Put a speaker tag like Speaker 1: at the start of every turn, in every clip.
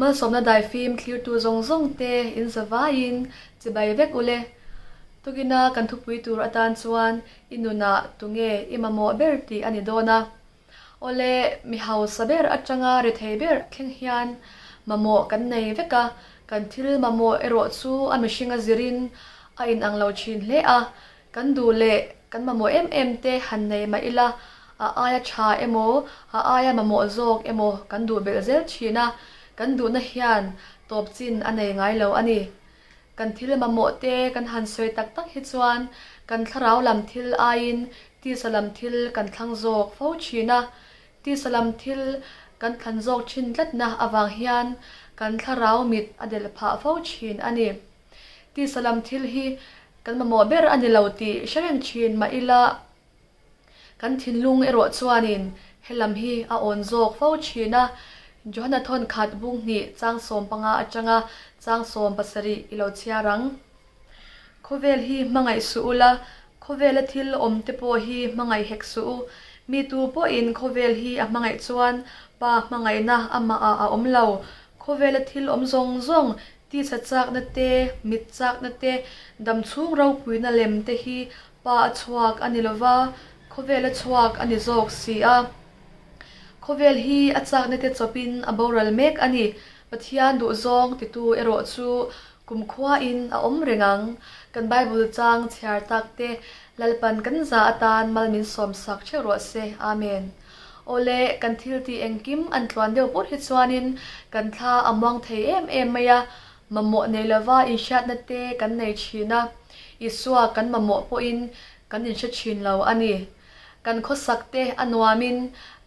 Speaker 1: Malsawmna daifim thlirtu zawng zawng te in zavaiin chibai vek ule. Tukina kan thupui tur atan chuan i nunah tunge i mamawh ber tih a ni dawn a. Awle, mi hausa ber atanga rethei ber thleng hian mamawh kan nei vek a, kan thil mamawh erawh chu a mihringa zirin a inang lo thin hle a, Kan duh leh kan mamawh em em te han nei mah ila, a aia tha emaw, a aia mamawh zawk emaw kan duh belh zel thin a, kan duhna hian tawp chin a nei ngai lo a ni. Kan thil mamawh te kan han sawi tak tak hi chuan kan thlarau lam thil aiin tisa lam thil kan thlang zawk fo thin a, tisa lam thil kan thlan zawk thin tlatna avang hian kan thlarau mit a delh phah fo thin a ni. Tisa lam thil hi Kan mamawh ber a ni lo tih hre reng thin mah ila, kan thinlung erawh chuanin he lam hi a awn zawk fo thin a. Johana thawn khat bung hnih chang 15 atanga chang 70 i lo chhiar ang. Khawvel hi hmangaih suh ula, khawvela thil awm te pawh hi hmangaih hek suh u. Mi tu pawhin khawvel hi a hmangaih chuan Pa hmangaihna amahah a awm lo. Khawvela thil awm zawng zawng Tisa chakna te, mit chakna te, dam chhung ropuina lem te hi Pa a chhuak a ni lova, khawvel a chhuak a ni zawk si a. Khawvel hi a chakna te chawpin a boral mek a ni. Pathian duhzawng titu erawh chu kumkhuain a awm reng ang. Kan Bible chang chhiar tak te Lalpan kan za atan mal min sawmsak theuh rawh se. Amen. Awle, kan thil tih engkim an tluan deuh pawh hi chuanin kan thla a muang thei em em mai a, mamawh nei lova inhriatna te kan nei thin a, Isua kan mamawh pawhin kan inhre thin lo a ni. Kan khawsak te a nuamin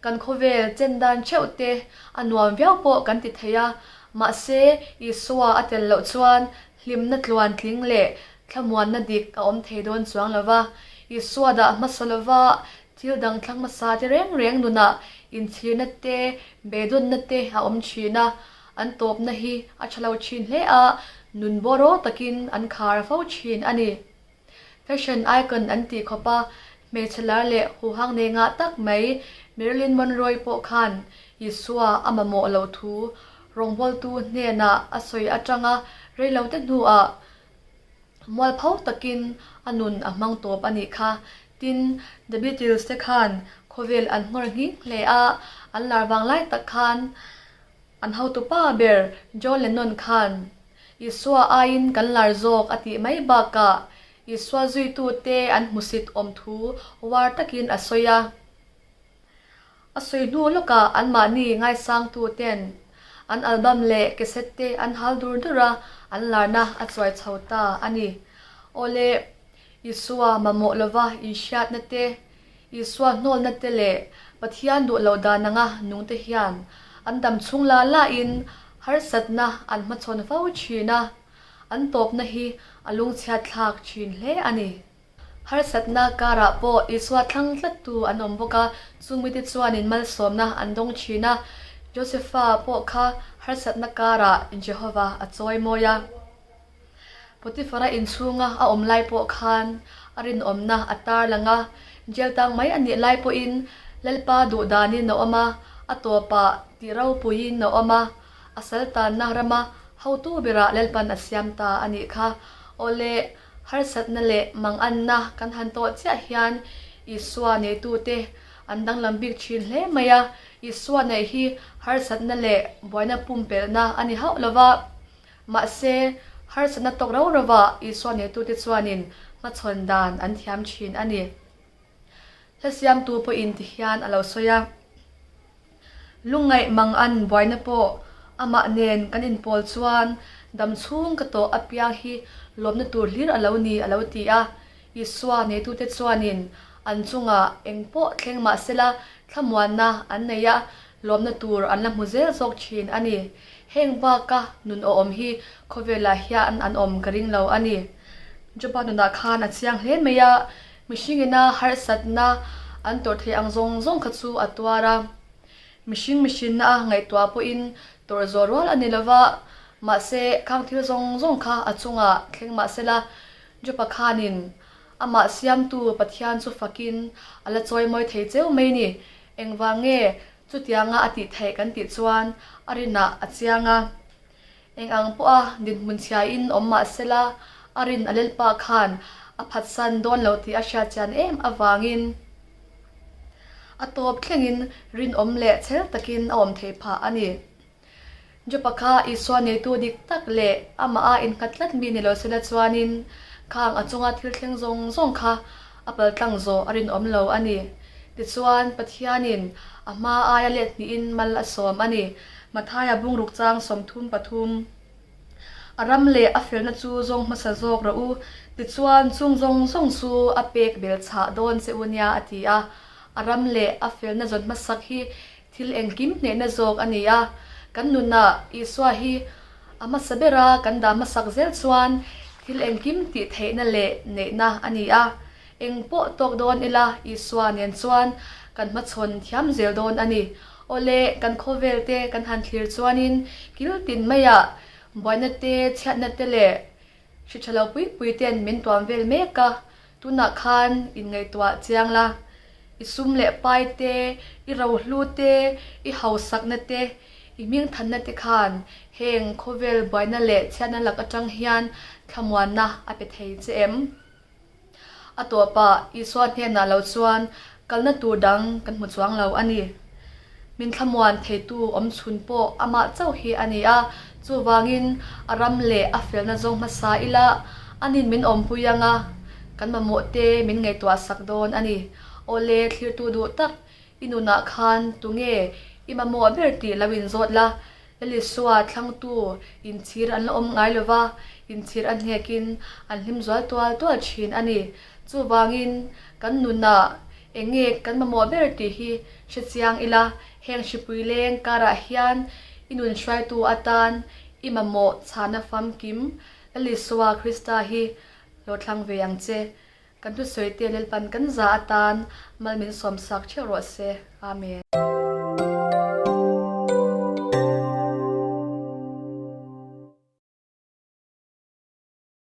Speaker 1: kan khawvel chen dan theuh te a nuam viau pawh kan ti thei a, mahse Isua a tel loh chuan hlimna tluan tling leh thlamuanna dik a awm thei dawn chuang lova, Isua dah hmasa lova Thil dang thlang hmasa te reng reng nunah inchhirna te, beidawnna te a awm thin a, an tawpna hi a tha lo thin hle a, nun bawraw takin an khar fo thin a ni. Fashion icon an tih khawp a, hmeichhe lar leh huhang nei ngah tak mai Marilyn Monroe pawh khan Isua a mamawh loh thu rawngbawltu hnenah a sawi atanga reilote hnuah Mualpho takin a nun a hmang tawp a nih kha. Tin, The Beatles te khan khawvel an nghawr nghing hle a, an lar vang lai tak khan an hotupa ber John Lennon khan Isua aiin kan lar zawk a tih mai bakah Isua zuitute an hmusit awm thu uar takin a sawi a. A sawi hnu lawkah anmahni ngaisangtu ten an album leh cassette te an hal dur dur a, an larna a chuai chho ta a ni. Awle, Isua mamawh lova inhriatna te, Isua hnawlna te leh Pathian duh loh dan anga nung te hian an dam chhung la lain harsatna an hmachhawn fo thin a, an tawpna hi a lungchhiatthlak thin hle a ni. Harsatna karah pawh Isua thlang tlattu an awm bawk a, chung mite chuanin malsawmna an dawng thin a. Josefa pawh kha harsatna karah Jehova a chawi mawi a. Potifara inchhunga a awm lai pawh khan a rinawmna a tar lang a, jail tang mai a nih lai pawhin Lalpa duh danin a awm a, a tawpah tih ropuiin a awm a, a saltanna rama hotu berah Lalpan a siam ta a nih kha. Awle, Harsatna leh manganna kan han tawh chiah hian Isua neitute an danglam bik thin hle mai a. Isua neih hi harsatna leh buaina pumpelhna a ni hauh lo va. Mahse, harsatna tawk rau rauva Isua neitute chuanin hmachhawn dan an thiam thin a ni. Hla siamtu pawhin ti hian a lo sawi a. Lungngaih mang an buaina pawh amah nen kan inpawl chuan dam chhung ka tawh apiang hi lawmna tur hlir a lo ni a lo ti a. Isua neitute chuanin an chungah eng pawh thleng mah sela thlamuanna an nei a, lawmna tur an la hmu zel zawk thin a ni. Heng baka nun awm hi khawvelah hian an awm ka ring lo a ni. Joba nunah khan a chiang hle mai a, Mihringina harsatna an tawrh theih ang zawng zawng kha chu a tuar a. Mihring mihrinna a ngaihtuah pawhin tawrh zawh rual a ni lo va, mahse khang thil zawng zawng kha a chungah thleng mah sela, Jopa khanin amah siamtu Pathian chu fakin a la chawimawi thei cheu mai ni. Engvang nge chutianga a tih theih kan tih chuan a rinah a chiang a. Eng ang pawha dinhmun chhiain awm mah sela, a rin a Lalpa khan a phatsan dawn lo tih a hriat chian em avangin a tawp thlengin rinawm leh chhel takin a awm theih phah a ni. Jopa kha Isua neitu dik tak leh amah a innghat tlat mi ni lo sela chuanin khang a chunga thil thleng zawng zawng kha a paltlang zawh a rinawm lo a ni. Tichuan, Pathianin a hma aia let hnihin mal a sawm a ni. Mathaia bungruk chang 33. A ram leh a felna chu zawng hmasa zawk rawh u, tichuan chung zawng zawng chu a pek bel chhah dawn che u nia a ti a. A ram leh a felna zawn hmasak hi Thil engkim hnehna zawk a ni a, kan nunah Isua hi a hmasa bera kan dah hmasak zel chuan thil engkim tih theihna leh neihna a ni a. Eng pawh tawk dawn ila Isua nen chuan kan hmachhawn thiam zel dawn a ni. Awle, kan khawvel te kan han thlir chuanin kil tin maiah buaina te, chhiatna te leh hri tha lo pui pui ten min tuam vel mek a, Tunah khan inngaihtuah chiang la, i sum leh pai te, i rohlu te, i hausakna te, i hmingthanna te khan heng khawvel buaina leh chhiatna lak atang hian thlamuanna a pe thei che em? A tawpah Isua hnenah lo chuan kalna tur dang kan hmu chuang lo a ni. Min thlamuan theitu awm chhun pawh amah chauh hi a ni a, chuvangin a ram leh a felna zawng hmasa ila anin min awmpui ang a, kan mamawh te min ngaihtuah sak dawn a ni. Awle, thlirtu duh tak i nunah khan tunge i mamawh ber tih lo inzawt la, Lalisua thlangtu inchhir an la awm ngai lo va, inchhir a hnekin an hlim zual tual tual thin a ni. Chuvangin kan nunah Eng nge kan mamawh ber tih hi hre chiang ila, heng hripui leng karah hian i nun hruaitu atan i mamawh chhana famkim Lalisua Krista hi lo thlang ve ang che. Kan thusawi te Lalpan kan za atan mal min sawmsak theuh rawh se. Amen.